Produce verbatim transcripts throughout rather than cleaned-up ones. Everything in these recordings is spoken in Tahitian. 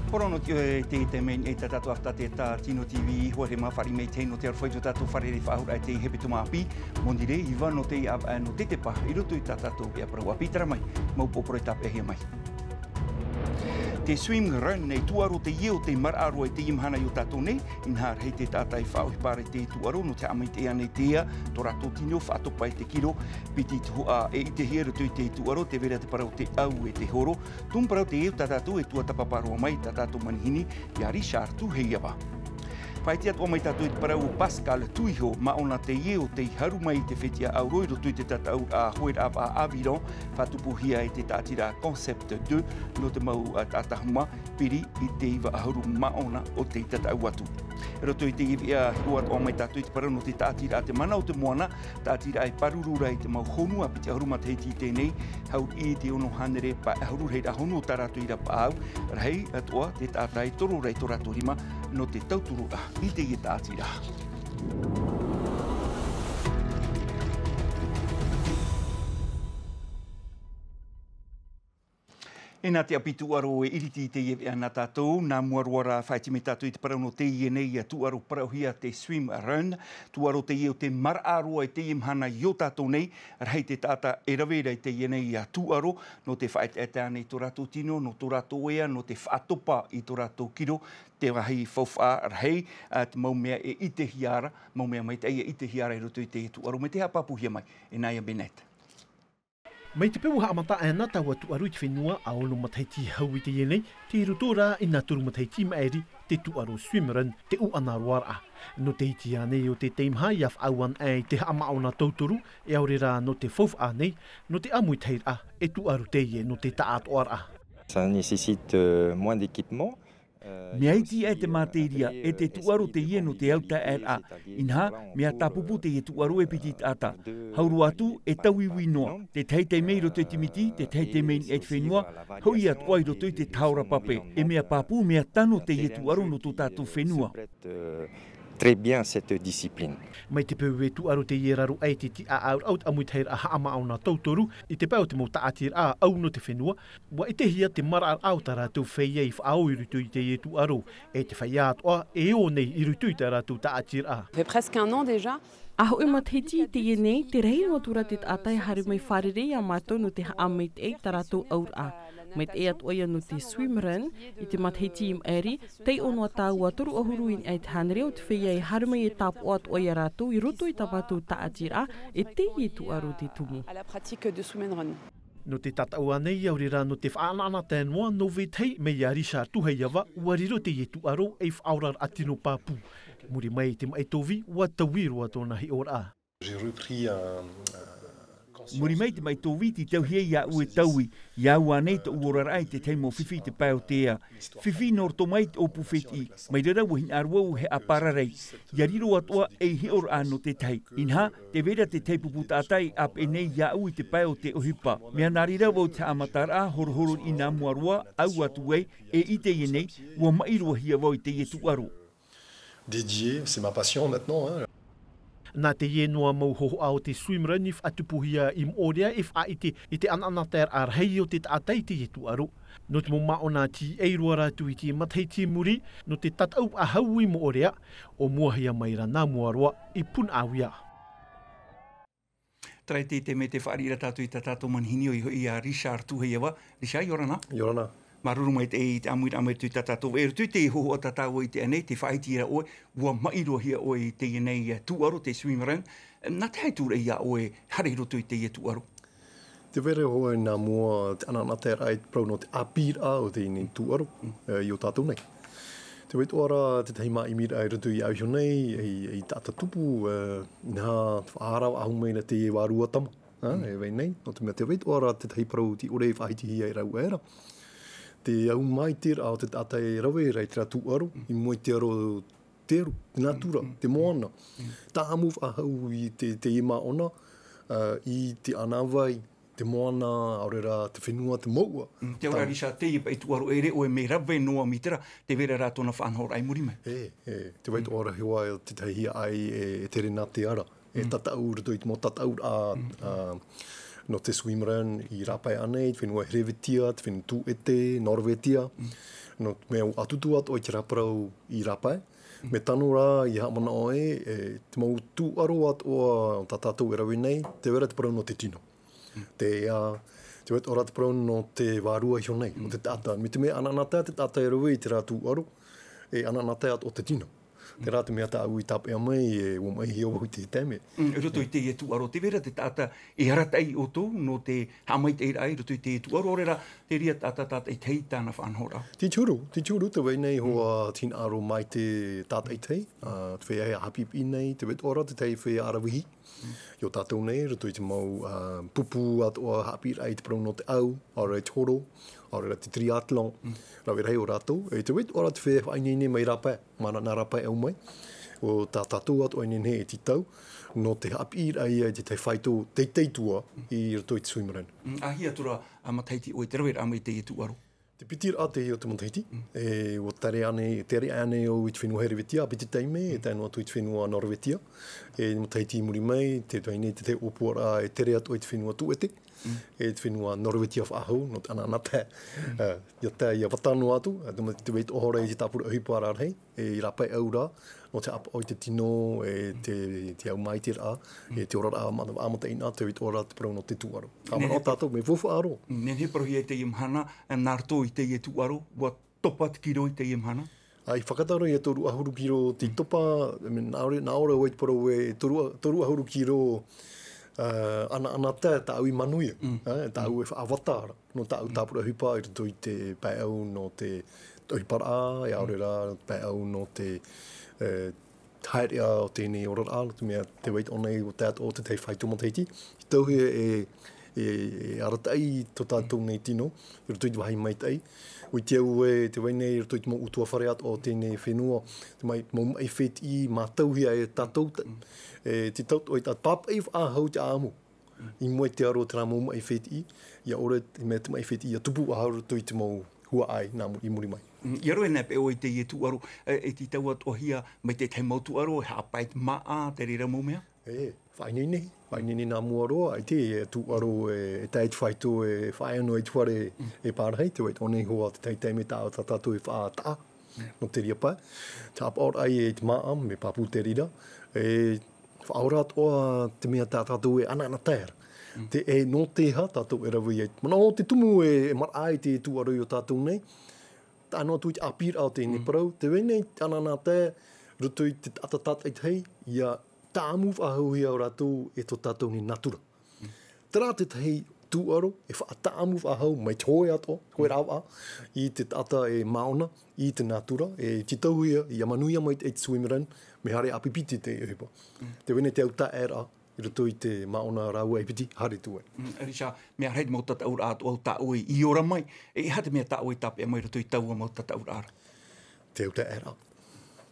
Porono ki ʻoe te, te mea i tā tātou ʻāfata te tā Tino T V, hoa here mā fāriʻi mai te hei nō te aroha i tō tātou fare rei faʻahou raʻa i te hepetoma ʻāpī, Monirē, iva nō te avaʻe nō te tepa, i roto i tā tātou veʻa parau ʻāpī, terā mai, mau pōporo e tāpeʻahia mai. Te swim run nei tūʻaro teie o te maraʻa roa i teie mahana i ō tātou nei, inaha rahi te taʻata e faʻaʻohipa ra i te tūʻaro, nō te haʻamaitaʻi ānei teie, tō rātou tino faʻatopa i te kiro, piti tuhaʻa e ʻitehia i roto i te tūʻaro, tē vai ra te parau te ʻau e te horo, tumu parau teie tā tātou e tuatāpapa roa mai, tā tātou manihini, ia Richard Tuheiava. Faʻaʻite atoʻa mai tātou i te parau o Pascal Tuiho, māʻona teie o tei haru mai i te fetiʻa ʻauro i roto i te tataʻuraʻa hoeraʻa vaʻa aviron, faʻatupuhia e te tāʻatiraʻa Concept deux, nō te mau, ā, taʻata huma, piri i te iva ʻahuru māʻona o tei tataʻu atu. I roto i teie veʻa, hiʻo atoʻa mai tātou i te parau nō te tāʻatiraʻa Te Mana o te Moana, tāʻatiraʻa e pāruru ra i te mau honua piti ʻahuru matahiti i teie nei, hau i te ono hānere pae ʻahuru, reira hōʻē o tā rātou ʻīrava paʻau, rahi atoʻa te taʻata e toro ra i tō rātou rima nō te tauturu ra i teie tāʻatiraʻa. E nā te ʻāpī tūʻaro e iriti i teie veʻa nā tātou, nā mua roa ra faʻaʻite mai tātou i te parau nō teie nei, ā, tūʻaro parauhia te swim run, tūʻaro teie o te maraʻa roa i teie mahana i ō tātou nei, rahi te taʻata e rave ra i teie nei, ā, tūʻaro, nō te faʻaʻetaʻeta ānei i tō rātou tino, nō tō rātou ea, nō te faʻatopa i tō rātou kiro, te vāhi faufaʻa rahi, ā, te mau mea e ʻitehia ra, mau mea maitaʻi e ʻitehia ra i roto i te tūʻaro, mai te haʻapāpūhia mai e Naya Bennett. Mai te peu haʻamata aʻe na taua tūʻaro i te fenua, ā ono matahiti hau i teie nei, tei roto ra i nā toru matahiti i maʻiri, te tūʻaro swim run, te ʻūʻana roa ra. Nō te iti ānei o te teimaha, ʻia faʻaau anaʻe i te haʻamāʻona tauturu, e ʻaore rā nō te faufaʻa nei, nō te ʻāmuitahiraʻa, e tūʻaro teie nō te taʻatoʻaraʻa. Ça nécessite, euh, moins d'équipement. Mea iti aʻe te materia, e te tūʻaro teie nō te autaeaʻeraʻa. Inaha, mea tāpūpū teie tūʻaro e piti taʻata. Hau roa atu, e tauiui noa. Te tahi tei mea i roto i te miti, te tahi tei mea i niʻa i te fenua, hoʻi atoʻa i roto i te tahora pape. E mea pāpū, mea tano teie tūʻaro nō tō tātou fenua. Très bien cette discipline. Mai te peu e tūʻaro teie raro aʻe i te tiʻaʻauraʻa o te ʻāmuitahiraʻa haʻamāʻona tauturu, i te pae o te mau tāʻatiraʻa ʻau nō te fenua, ʻua ʻitehia te maraʻaraʻa o tā rātou feiā i faʻaō i roto i teie tūʻaro, e te feiā atoʻa e ō nei i roto i tā rātou tāʻatiraʻa. Ça fait presque un an déjà. ʻA hoʻi matahiti i teie nei, tē rahi noa atu ra te taʻata e haere mai fārerei iā mātou nō te haʻamaitaʻi i tā rātou auraʻa. Maitaʻi atoʻa ia nō te swim run, i te matahiti i maʻiri, taiʻo noa tāua toru ʻahuru i niʻa i te hānere o te feiā e haere mai e tāpoʻo atoʻa ia rātou i roto i tā mātou tāʻatiraʻa, e teie tūʻaro te tumu. À la pratique de swim and run. Nō te tataʻu ānei, ʻaore rā nō te faʻaʻanaʻanatae noa, nō vetahi mai iā Richard Tuheiava, ʻua riro teie tūʻaro ei faʻaoraraʻa tino pāpū. Muri mai i te maʻi tōvī, ʻua taui roa tōna hiʻoraʻa. J'ai repris un, un conscience. Muri mai i te maʻi tōvī, tei tauhia iāʻu e taui, iāʻu ānei tōʻu oraraʻa i te tahi mau fifi i te pae o te ea. Fifi nō roto mai i te ʻōpū fētiʻi, mai reira ʻua hinaʻaro au e haʻapārarai. ʻIa riro atoʻa ei hiʻoraʻa nō te tahi. Inaha, tē vai ra te tahi pupu taʻata e ʻāpeʻe nei iāʻu i te pae o te ʻohipa. Mea nā reira vau te haʻamataraʻa, horohoro i nā mua roa, ʻau atu ai, e i teie nei, ʻua maʻi roa hia vau i teie tūʻaro. Dédié, c'est ma passion maintenant, hein. Nā teie noa mau hōhoʻa o te swim run i faʻatupuhia i Moʻorea e faʻaʻite i te ʻanaʻanataeraʻa rahi o te taʻata i teie tūʻaro. Nō te mau māʻona tīaʻi roa rātou i te matahiti i muri, nō te tataʻuraʻa hau i Moʻorea, ʻo mua hia mai ra nā mua roa i Punaʻauia. Terā te, te mea tē fāriʻi ra tātou i tā tātou manihini ʻoia hoʻi iā Richard Tuheiava. Richard, ʻia ora na. ʻIa ora na. Māuruuru maitaʻi i te ʻāmuiraʻa mai i tā tātou. E roto i te hōhoʻa tā tāua i teie nei, tē faʻaʻite ra ʻoe, ʻua maʻi roa hia ʻoe i teie nei, ā, tūʻaro, te swim run. Nā te aha i tū ra iā ʻoe e haere i roto i teie tūʻaro? Tē vai ra hoʻi nā mua te ʻanaʻanataeraʻa i te parau nō te ʻāpīraʻa o teie nei tūʻaro, ā, i ō tātou nei. Tē vai atoʻa ra te tahi māʻimiraʻa i roto iāʻu iho nei, ei, ei taʻata tupu, ā, inaha, faʻaara faʻahou mai ra teie vārua tama, ā, e vai nei, nō te mea tē vai atoʻa ra te tahi parau tei ʻore e faʻahitihia e rāua ra. Te ahumaiteraʻa o te taʻata e rave ra i terā tūʻaro, i mua i te aro, te aro, te natura, te moana. Tāʻamu faʻahou i te, teie māʻona, ā, i te ʻānāvai, te moana, ʻaore rā te fenua, te mouʻa. Mm, tē ora, Richard, teie paʻi tūʻaro e ʻere ʻoe mea rave noa mai terā, tē vai ra rā tōna faʻanahoraʻa i muri mai. E, e, tē vai atoʻa ra hoʻi te tahi hiaʻai e, e tere nā te ara. E tataʻu i roto i te mau tataʻuraʻa, ā, nō te swim run i rāpae ānei, te fenua Herēvetia, te fenua Tūʻete, Norōvetia. Nō te mea ʻua ʻatuʻatu atoʻa i terā parau i rāpae, mea tano rā i haʻamanaʻo ē, e, te mau tūʻaro atoʻa tā tātou e rave nei, tē vai ra te parau nō te tino. Te, ā, tē vai atoʻa ra te parau nō te vārua iho nei, nō te taʻata. Mai te mea anaanatae te taʻata e rave i terā tūʻaro, e anaanatae atoʻa te tino. Terā te mea tāʻu i tāpeʻa mai, e ʻua maʻihia vau i te taime. Mm, i roto i teie tūʻaro, tē vai ra te taʻata e arataʻi ʻoutou nō te haʻamaitaʻiraʻa i roto i teie tūʻaro, ʻaore rā, te reira taʻata tātaʻitahi i tāna faʻanahoraʻa. Te huru, te huru, tē vai nei hoʻi te hinaʻaro mai te tātaʻitahi, ā, te feiā haʻapiʻipiʻi nei, tē vai atoʻa ra te tahi feiā aravihi. I ō tātou nei, i roto i te mau, ā, pupu atoʻa haʻapiʻiraʻa i te parau nō te ʻau, ʻaore rā te horo, ʻaore rā te triathlon, rave rahi ō rātou, e tē vai atoʻa ra te feiā faʻaineine mai rāpae, mā nā rāpae ʻau mai, ʻo tā tātou atoʻa e nehenehe e tītau, nō te haʻapiʻiraʻa ia i te tahi faito teitei atu ā i roto i te swimrun. Mm, ʻāhia atu ra, ā, matahiti ʻoe te raveraʻa mai i teie tūʻaro? Te piti raʻa teie o te matahiti, e, ʻua tere ānei, tere ānei au i te fenua Herevetia, piti taime, e tae noa atu i te fenua Noruvetia. E, matahiti i muri mai, tē vai nei te tahi ʻōpuaraʻa e tere atu i te fenua Tuete, e te fenua Noruvetia faʻahou, nō te anaanatae, ā, ʻia tae, ʻia vata noa atu, ā, tē vai, tē vai atoʻa ra i te tāpura ʻohipa rarahi, e, i rāpae ʻau ra, nō te haʻapaʻo i te tino, e te, te aumāiteraʻa, e te oraraʻa ma-, ʻamataʻina, tē vai atoʻa ra te parau nō te tūʻaro. Haʻamanaʻo tātou, mea faufaʻa roa. Nehenehe e parauhia i teie mahana, nā roto i teie tūʻaro, ʻua topa te kiro i teie mahana? ʻAe, i fakatau ra ia toru ʻahuru kiro te topa, I mean, nā ʻō ra, nā ʻō ra vau i te parau ē, toru, toru ʻahuru kiro, ā, anaanatae tāʻu i manuia, ā, tāʻu e faʻavata ra. Nō tāʻu tāpura ʻohipa i roto i te pae ʻau nō te ʻohiparaʻa, e ʻaore rā, pae ʻau nō te, e, haereʻa o teie nei oraraʻa, nō te mea tē vai atoʻa nei ʻo te, ʻo te tahi faito matahiti, i tauhia e, e, e arataʻi tō tātou nei tino, i roto i te vāhi maitaʻi. ʻUa ʻite au ē, tē vai nei i roto i te mau ʻutuāfare atoʻa o teie nei fenua, te mau, mau maʻi fētiʻi, mātauhia e tātou, e, te tau, e tā pāpaʻi faʻahou te ʻāʻamu. I mua i te aro o terā mau maʻi fētiʻi, ʻia ʻore te mea te maʻi fētiʻi ʻia tupu faʻahou i roto i te mau huaʻai nā mu-, i muri mai. Mm, ʻia roʻo e nehenehe ʻoe i teie tūʻaro, e, e tītau atoʻahia mai te tahi mau tūʻaro, e haʻapae te māʻa, te reira mau mea? E, faʻaineine, faʻaineine nā mua roa, ʻaita e tūʻaro e, e tae i te faito e faʻaea noa i te fare e pārahi, tē vai atoʻa nei hoʻi te tahi taime tā, tā tātou e faʻataʻa. Nō te reira pae, te haʻapaʻoraʻa i te māʻa, mea pāpū te reira, e faʻaora atoʻa te mea tā tātou e anaanatae ra. Te, e nō te aha tātou e rave ai. Manaʻo te tumu e, e maraʻa i te tūʻaro i ō tātou nei, tae noa atu i te ʻāpīraʻa o teie nei parau, tē vai nei te anaanatae, roto i te taʻata tātaʻitahi, ʻia tāʻamu faʻahouhia ō rātou e tō tātou nei natura. Terā te tahi tūʻaro e faʻatāʻamu faʻahou mai te hoe atoʻa, hoe rāvaʻa, i te taʻata e māʻona i te natura, e tītauhia, ʻia manuia mai te, te swimrun, mea haere ʻāpipiti te ʻohipa. Tē vai nei te au taʻeraʻa, i roto i te māʻona rāua e piti, haere atu ai. Mm, Richard, mea rahi te mau tataʻuraʻa atoʻa tā ʻoe i ora mai, e aha te mea tā ʻoe e tāpeʻa mai i roto i taua mau tataʻuraʻa ra? Te au taʻeraʻa.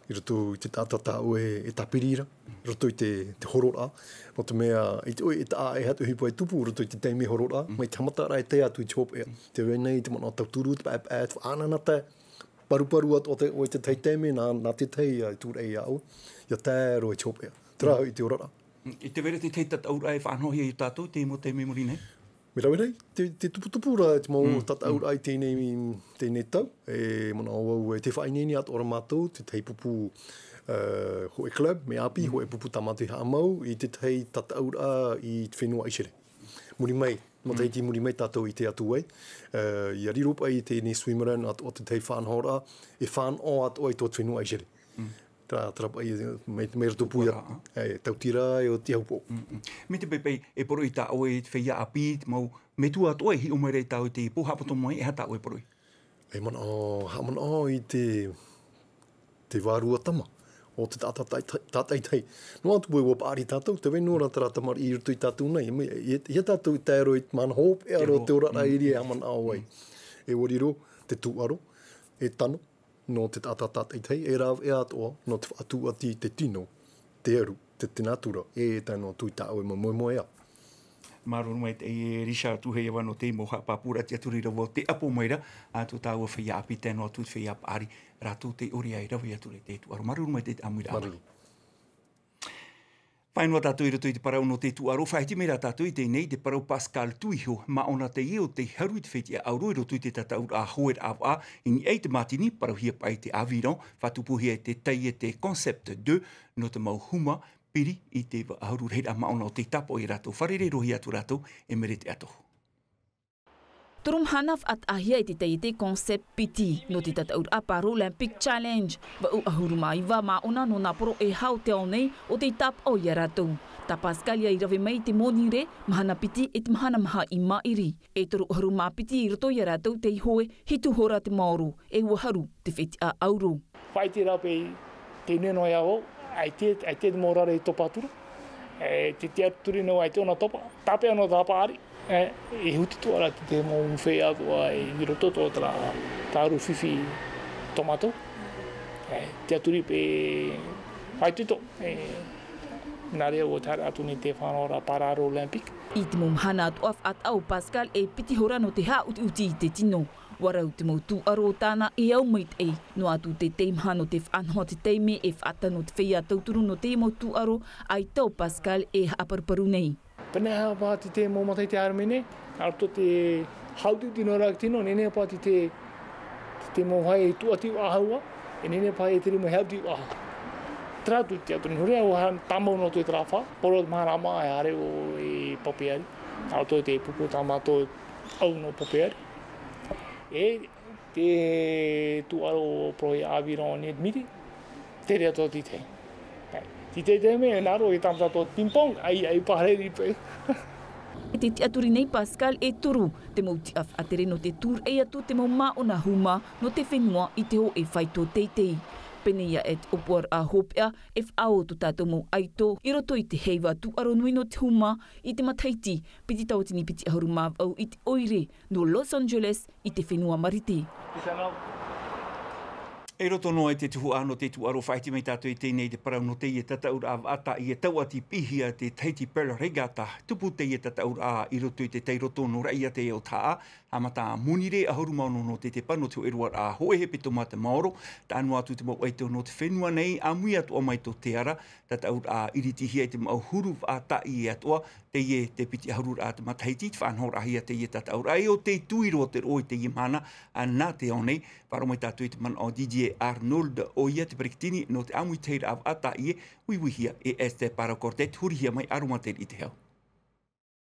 I roto i te taʻata tā ʻoe e tāpiri ra, i roto i te, te hororaʻa. Nō te mea, ʻite ʻoe e taʻa e aha te ʻohipa e tupu, i roto i te taime hororaʻa, mai te haʻamataraʻa e tae atu i te hopeʻa. Tē vai nei te manaʻo tauturu, te paʻepaʻe, te faʻaanaanatae, paruparu atoʻa ʻoe i te tahi taime, nā, nā te tahi, ā, i tūraʻi iā ʻoe, ʻia tae roa i te hopeʻa. Terā hoʻi te oraraʻa. Mm, e tē vai ra te tahi tataʻuraʻa e faʻanahohia iā tātou, te mau taime i muri nei? Mea rave rahi, te, te tuputupu ra, te mau tataʻuraʻa i teie nei, teie nei tau, e manaʻo vau, e tē faʻaineine atoʻa ra mātou, te tahi pupu, ā, hōʻē club, mea ʻāpī, hōʻē pupu tāmātoʻi haʻamau, i te tahi tataʻuraʻa i te fenua ʻIseraʻela. Muri mai, matahiti muri mai tātou i ʻite atu ai, ā, ʻia riro paʻi teie nei swimrun atoʻa te tahi faʻanahoraʻa, e fānaʻo atoʻa i tō te fenua ʻIseraʻela. Terā, terā paʻi, mai, mai roto pū ia, e, tautira, e oti hau pō. Mm, mm. Mai te paipai, e poroʻi tā ʻoe, te feiā ʻāpī, te mau metua atoʻa e hiʻo mai ra iā tātou i teie pō, haʻapoto mai, e aha tā ʻoe e poroʻi? E manaʻo, haʻamanaʻo i te, te vārua tama, o te taʻata, taʻata, taʻata, taʻata. Noa atu ʻoe ʻua paʻari tātou, tē vai noa ra terā tamariʻi i roto iā tātou nei, mai, e, e, ʻia tātou i tae roa i te mana hopeʻa roa te oraraʻa i reira e haʻamanaʻo ai. E ʻua riro, te tūʻaro, e tano, nō te taʻata tātaʻitahi, e rāveʻa atoʻa, nō te faʻatūʻati i te tino, te aru, te, te natura, e tae noa atu i tā ʻoe mau moemoeā. Māuruuru maitaʻi e Richard Tuhiaiva nō te mau haʻapāpūraʻa tiʻaturi ra vau tē ʻapo mai ra, ā, tō tāua feiā ʻāpī tae noa atu te feiā paʻari, rātou tē ʻore aʻe e rave atu ra i te tūʻaro. Māuruuru maitaʻi te ʻāmuiraʻa. Māuruuru. Pae noa tātou i roto i te parau nō te tūʻaro, faʻahiti mai rā tātou i teie nei te parau Pascal Tuiho, māʻona teie o tei haru i te fetiʻa ʻauro i roto i te tataʻuraʻa hoeraʻa vaʻa, i niʻa i te mātini, parauhia paʻi te aviron, faʻatupuhia e te taiete Concept deux, nō te mau huma, piri i te vaʻa haru rahiraʻa māʻona o tei tāpaʻo ia rātou, fārerei roa atu rātou e Merete Atohu. Toru mahana faʻataʻahia e te taiete Concept piti, nō te tataʻuraʻa Paralympic Challenge. Vaʻu ʻahuru mā iva māʻona nō nā poro e hau te ao nei, o tei tāpaʻo ia rātou. Tā Pascal ia i rave mai i te monirē, mahana piti e te mahana maha i maʻiri. E toru ʻahuru mā piti i roto ia rātou tei hoe, hitu hora te maoro, e ua haru te fetiʻa ʻauro. Faʻaʻite rā paʻi, tei nei noa iā vau, ʻaita, ʻaita te mau rare i topa atu ra. E, te tiʻaturi noa ʻaita ʻōna topa, tāpeʻa noa tā paʻari. E, e huti atoʻa rā te, te mau mea atoʻa i roto atoʻa terā, terā fifi tō mātou. E, tiʻaturi paʻi, faʻaitoito, e, nā reira ʻua haere atu nei te faʻanahoraʻa Paralympic. I te mau mahana atoʻa faʻataʻa o Pascal e piti hora nō te haʻutiʻuti i te tino. ʻUa rau te mau tūʻaro o tāna e au maitaʻi, noa atu te teimaha nō te faʻanaho te taime e faʻatano te feiā tauturu nō te mau tūʻaro, ʻaita ʻo Pascal e haʻaparuparu nei. Pēneiaʻe paha te, te mau matahiti e haere mai nei, nā roto te haʻutiʻuti noa rā i te tino, nehenehe paha te, te, te, te mau hae e tūʻati faʻahou ā, e nehenehe paha e te rima e haʻutiʻuti faʻahou. Terā atu te tiʻaturi, nō reira ʻua tāmau noa atu e terā fā, poro te mahana māʻa e haere ʻo e Papeari, nā roto te pupu tā mātou au nō Papeari. E te tūʻaro parauhia aviron nē te miti, tere atoʻa te tahi. Te tahi taime, nā roto i te tāmata atoʻa ping-pong, ʻaita, ʻaita paha rā i riro. E te tiʻaturi nei Pascal e toru, te mau tiʻa faʻatere nō te tūraʻi atu te mau māʻona huma nō te fenua i te hōʻē faito teitei. Pēneiaʻe te ʻōpuaraʻa hopeʻa e faʻaō tō tātou mau ʻaito i roto i te heiva tūʻaro nui nō te huma i te matahiti piti tauatini piti ʻahuru mā vaʻu i te ʻoire nō Los Angeles i te fenua Marite. I roto noa i te tuhaʻa nō te tūʻaro, faʻaʻite mai tātou i teie nei te parau nō teie tataʻuraʻa vaʻa tāʻie, tauʻati piʻihia te Tahiti Pearl Regatta. Tupu teie tataʻuraʻa i roto i te tairoto nō Raʻiātea o Tahaʻa, haʻamata monirē ʻahuru mā ono nō te tepa nō te hōʻē roaraʻa hōʻē hepetoma te maoro, taʻa noa atu te mau ʻaito nō te fenua nei, ʻāmui atoʻa mai tō Te Ara, tataʻuraʻa iritihia i te mau huru vaʻa tāʻie atoʻa, teie te piti ʻahururaʻa te matahiti, te faʻanahoraʻahia teie tataʻuraʻa, e ʻo tei tū roa te roʻo i teie mahana, ā, nā te ao nei, faʻaroʻo mai tātou i te manaʻo o Didier Arnauld, ʻoia te peretiteni nō te ʻāmuitahiraʻa vaʻa tāʻie, uiuihia e Esther Paracortet, hurihia mai aromatera i te hau.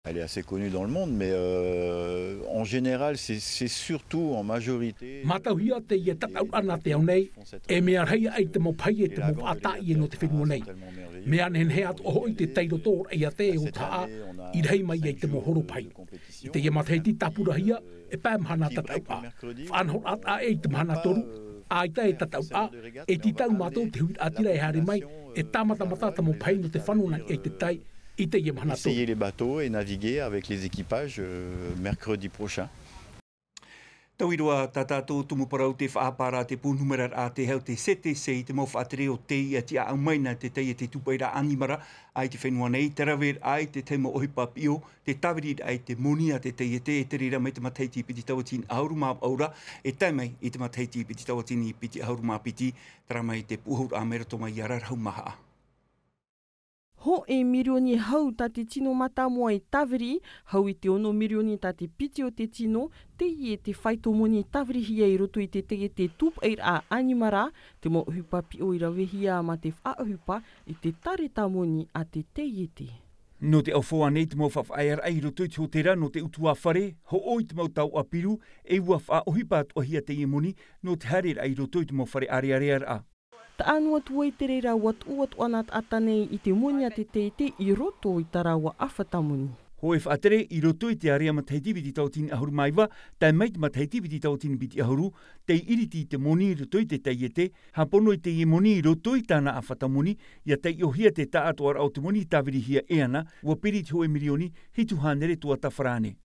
Elle est assez connue dans le monde, mais, euh, en général, c'est, c'est surtout en majorité Mātauhia teie tataʻuraʻa nā te ao nei, e mea rahi aʻe i te mau pahi e te mau vaʻa tāʻie nō te fenua nei. Mea nehenehe atoʻa hoʻi te tairoto o Raʻiātea o Tahaʻa, i rahi mai ai te mau horo pahi. I teie matahiti tāpurahia, e pae mahana tataʻuraʻa. Faʻanahoraʻa taʻa ʻē i te mahana toru, ʻaita e tataʻuraʻa, e tītau mātou te huiraʻatira e haere mai, e tāmatamata te mau pahi nō te fano nā niʻa i te tai, i teie mahana toru. Essayer les bateaux et naviguer avec les équipages, euh, mercredi prochain. Taui roa tā tātou tumu parau, te faʻahapa ra te pū numera raʻa te hau, te C T C, i te mau faʻatere o tei tiʻaʻau mai nā te taiete tūpaʻiraʻa ʻanimara, ā, i te fenua nei, te raveraʻa i te tahi mau ʻohipa piʻo, te tāviriraʻa i te moni a te taiete, e tere ra mai te matahiti piti tauatini ʻahuru mā vaʻu ra, e tae mai i te matahiti piti tauatini piti ʻahuru mā piti, terā mai te pūʻohuraʻa mai roto mai ia Rarahu Mahaʻa. Hōʻē mirioni hau tā te tino mātāmua e tāviri, hau i te ono mirioni tā te piti o te tino, teie te faito moni tāvirihia i roto i te taiete tūpaʻiraʻa ʻanimara, te mau ʻohipa piʻo i ravehia mā te faʻaʻohipa i te tāreta moni a te taiete. Nō te ʻaufaʻa nei te mau faʻafaʻaearaʻa i roto i te hōtēra nō te ʻutuāfare, hoʻo i te mau taoʻa piru, e ʻua faʻaʻohipa atoʻahia teie moni nō te haereraʻa i roto i te mau fare ʻārearearaʻa. Taʻa noa atu ai te reira ʻua tuʻu atoʻa nā taʻata nei i te moni a te taiete i roto i tā rāua ʻāfata moni. Hōʻē faʻatere i roto i te ārea matahiti piti tauatini ʻahuru mā iva, tae mai te matahiti piti tauatini piti ʻahuru, tei iriti i te moni i roto i te taiete, haʻapono i teie moni i roto i tāna ʻāfata moni, ʻia taiʻohia te taʻatoʻaraʻa o te moni tāvirihia e ana, ʻua piri i te hōʻē mirioni hitu hānere tuata farāne.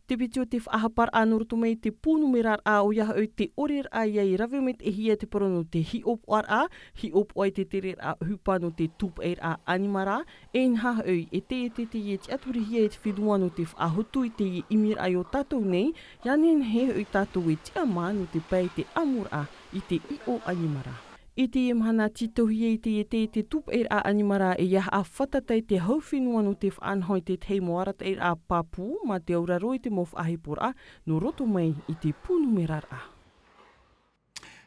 Te piti o te faʻahaparaʻa nō roto mai i te pū numeraraʻa, ʻoia hoʻi te ʻoreraʻa ia i rave maitaʻihia te parau nō te hiʻopoʻaraʻa, hiʻopoʻa i te tereraʻa ʻohipa nō te tūpaʻiraʻa ʻanimara, e inaha hoʻi, e taiete teie e tiʻaturihia e te fenua nō te faʻahotu i teie ʻimiraʻa i ō tātou nei, ʻia nehenehe hoʻi tātou e tiʻamā nō te pae i te ʻamuraʻa i te ʻiʻo ʻanimara. I teie mahana tītauhia i teie tē te tūpaʻiraʻa ʻanimara e ia haʻafātata i te hau fenua nō te faʻanaho i te tahi mau arataʻiraʻa pāpū mā te auraro i te mau faʻaheporaʻa nō roto mai i te pūnumeraraʻa.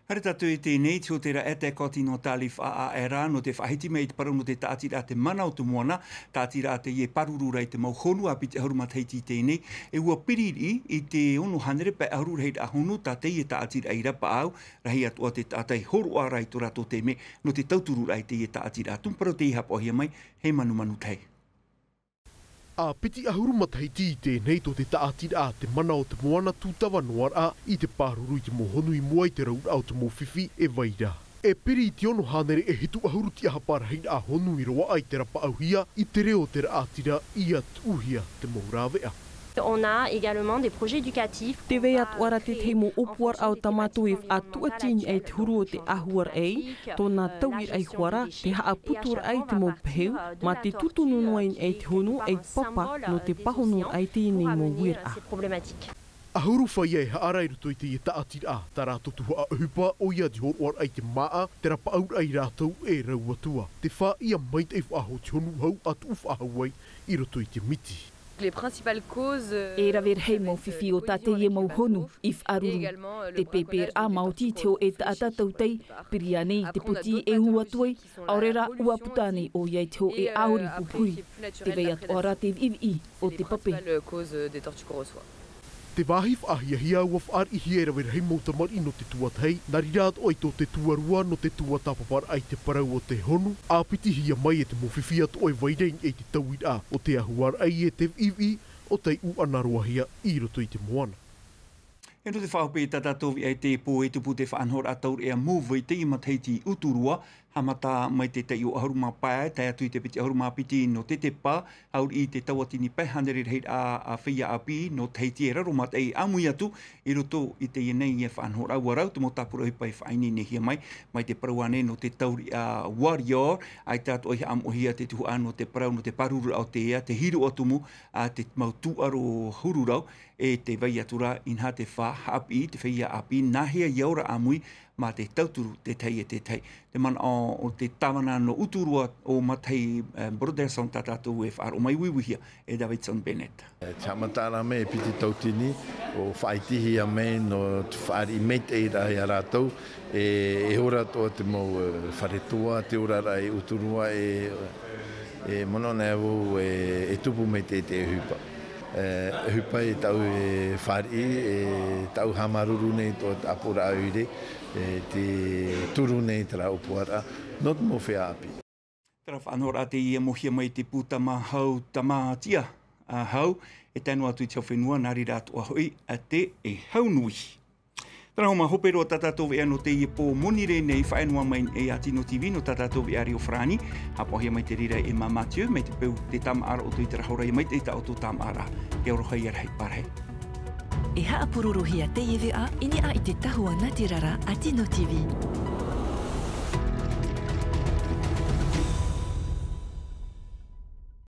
Haere tātou i teie nei, te hōtēra ʻētae kōti nō Talifa ʻaʻera nō te faʻahiti mai i te parau nō te tāʻatiraʻa te mana o te moana, tāʻatiraʻa teie e pāruru ra i te mau honu ʻāpiti ʻahuru matahiti i teie nei, e ua piri riʻi i te ono hānere pae ʻahuru rahiraʻa honu tā teie tāʻatiraʻa i rapaʻau, rahi atu ā te taʻata i hōroʻa ra i tō rātou taime nō te tautururaʻa i teie tāʻatiraʻa. Tumu parau tei hapaʻohia mai e Manumanu Tahi. ʻĀpiti ʻahuru matahiti i teie nei tō te tāʻatiraʻa te mana o te moana tūtava noa raʻa i te pāruru i te mau honu i mua i te rauraʻa o te mau fifi e vai ra. E piri i te ono hānere e hitu ʻahuru tiʻahapa rahiraʻa honu i roaʻa i te rapaʻauhia i te reo o te raʻatira ʻia tuʻuhia te mau rāveʻa. On a également des projets éducatifs. Tē vai atoʻa ra te tahi mau ʻōpuaraʻa o tā mātou e faʻatuʻatini ai te huru o te ʻahuaraʻa, tōna tauiraʻa iho ā ra te haʻaputuaraʻa i te mau pehe, mā te tūtonu noa ʻina i te honu ei papa nō te pāhonoraʻa i teie nei mau uiraʻa. ʻAhuru feiā e haʻaara i roto i teie tāʻatiraʻa, tā rātou tuhaʻa ʻohipa ʻoia te hōroʻaraʻa i te māʻa, te rapaʻauraʻa ia rātou e rau atu ā. Te fāʻia maitaʻi faʻahou te honu hau a tuʻu faʻahou ai i roto i te miti. Les principales causes, euh, E rave rahi mau fifi o tā teie mau honu i faʻaruru. Te pēpēraʻa maoti i te hōʻē taʻata tautai, piri ānei te poti e ū atu ai, ʻaore rā ua puta ānei ʻoia i te hōʻē ʻāuri pupuri. Tē vai atoʻa ra te viʻiviʻi o te pape. Principales causes, euh, des tortues qu'on reçoit. Te vāhi faʻahiahia ua fāriʻihia e rave rahi mau tamariʻi nō te tuatahi, nā reira atoʻa i tō te tuarua nō te tuatāpaparaʻa i te parau o te honu, ʻāpitihia mai e te mau fifi atoʻa e vai ra i te tauiraʻa o te ʻahuaraʻa e te viʻiviʻi o tei ʻūʻana roahia i roto i te moana. E nō te faʻahope i tā tātou veʻa i teie pō e tupu te faʻanahoraʻa taureʻa Move i teie matahiti i Uturoa, haʻamata mai te taiʻo ʻahuru mā pae, tae atu i te piti ʻahuru mā piti nō Tetepa, hau riʻi i te tauatini pae hānere rahiraʻa a feiā ʻāpī nō Tahiti e raro mataʻi ʻāmui atu i roto i teie nei faʻanahoraʻa. Ua rau te mau tāpura ʻohipa e faʻaineinehia mai, mai te parau ānei nō te taureʻa Warrior, ʻaita atoʻa i haʻamoʻehia te tuhaʻa nō te parau nō te pārururaʻa o te ea, te hīroʻa tumu a te mau tūʻaro huru rau, e tē vai atu ra inaha te fā haʻapiʻi te feiā ʻāpī, nāhea ia ora ʻāmui mā te tauturu tētahi e tētahi. Te manaʻo o te tāvana nō Uturoa ʻo Matahi, eh, Brotherson tā tātou e faʻaroʻo mai, uiuihia e Davidson Bennett. E, te haʻamata ra mai e piti tauatini, ʻo faʻaitihia mai nō te fāriʻi maitaʻi ra ia rātou, e, e ora atoʻa te mau, e, fare toa, te oraraʻa i Uturoa, e, e manaʻo nei au, e, e tupu mai te, te ʻohipa. E, ʻohipa e tāʻu e fāriʻi, e tāʻu haʻamāuruuru nei tō te ʻāpoʻoraʻa ʻoire, e, te turu nei terā ʻōpuaraʻa, nō te mau feiā ʻāpī. Terā faʻanahoraʻa teie e mōhia mai te pūtama hau tamatia, a, hau, e tae noa atu i te hau fenua, nā reira atoʻa hoʻi, a, te, e hau nui. Terā hoʻi mā hope roa tā tātou veʻa nō teie pō Monirē nei, faʻaea noa mai e a Tino TV nō tā tātou veʻa Rio Farani, haʻapaʻohia mai te reira e Emma Mathieu, mai te peu te tāmāʻaraʻa ʻoutou i terā hora, ʻia maitaʻi tā ʻoutou tāmāʻaraʻa, ʻia aroha, ʻia rahi pārahi. E haʻapurorohia teie veʻa i niʻa i te tahua nātirara a Tino TV.